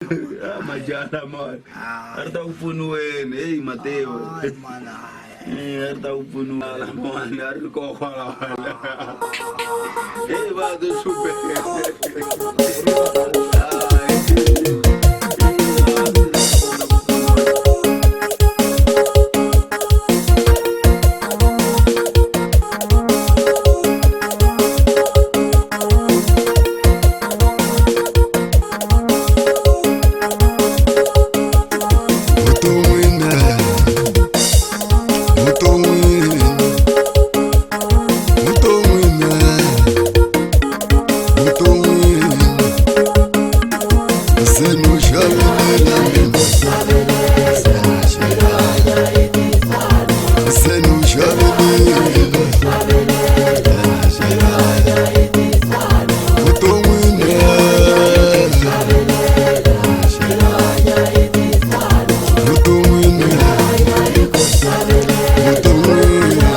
Majaha lamawani a ri ta ku pfuniweni heyi Mateo. Hayi, mana, hayi. A ri ta ku pfuniwa lamawani a ri kokwalawala heyi va to Vuton'wini, vuton'wini, vuton'wini, vuton'wini, se no xavelela mina, se no xavelela, vuton'wini. Vuton'wini, vuton'wini,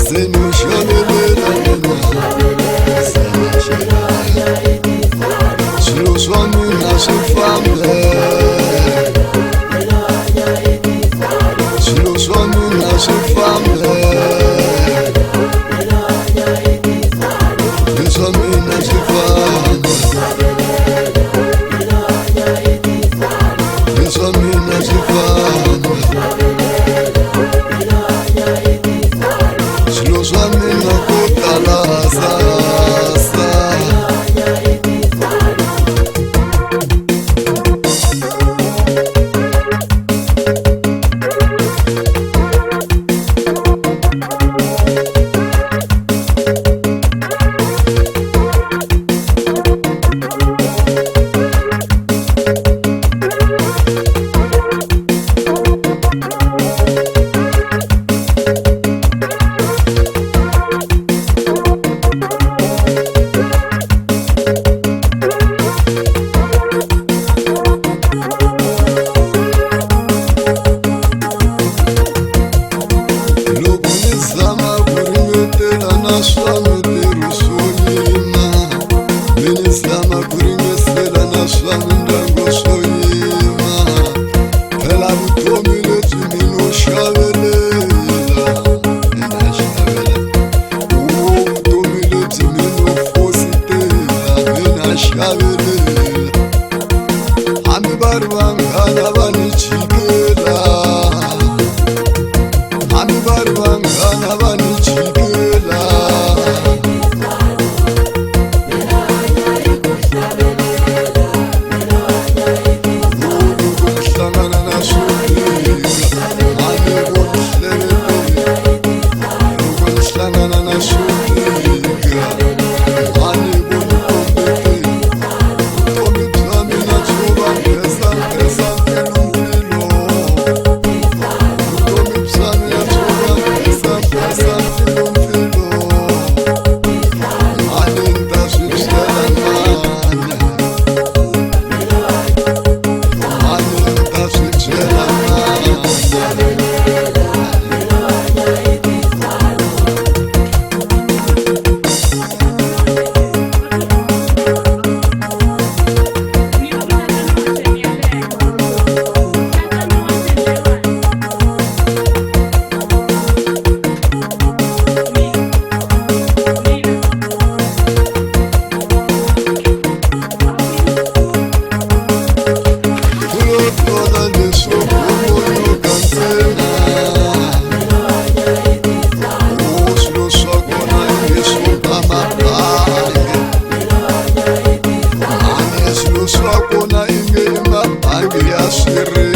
se no xavelela mina, se no xavelela, swilo swa mina swi fambe, swilo swa mina swi fambe, leswa mina swi fambe, leswa mina swi fambe, swilo swa mina ko tala sasa. Loko ni zama ku ringetela na swa mintirho swo yima, mi ni zama ku ringesela na swa mindyangu swo yima, phela vutomi lebyi mi no xavelela, mina xavelela, o vutomi lebyi mi no fositela, mina xavelela, hambi va ri vanghana va ni jikela, hambi va ri vanghana va ni jikela. Loko ni hlangana na swo tika, a ni vo ni hlevelela, loko ni hlangana na swo tika, a ni vo ni kombetela, vutomi bya mina byo va nghensa nghensa mpfilumpfilu, vutomi bya mina byo va nghensa nghensa mpfilumpfilu, a ni ta swi byela mani, a ni ta swi byela mani. Kulotola leswo homboloka ntsena, o swilo swa kona i leswo ba mabangi, mani swilo swa kona i nge i mabangi ya swirilo.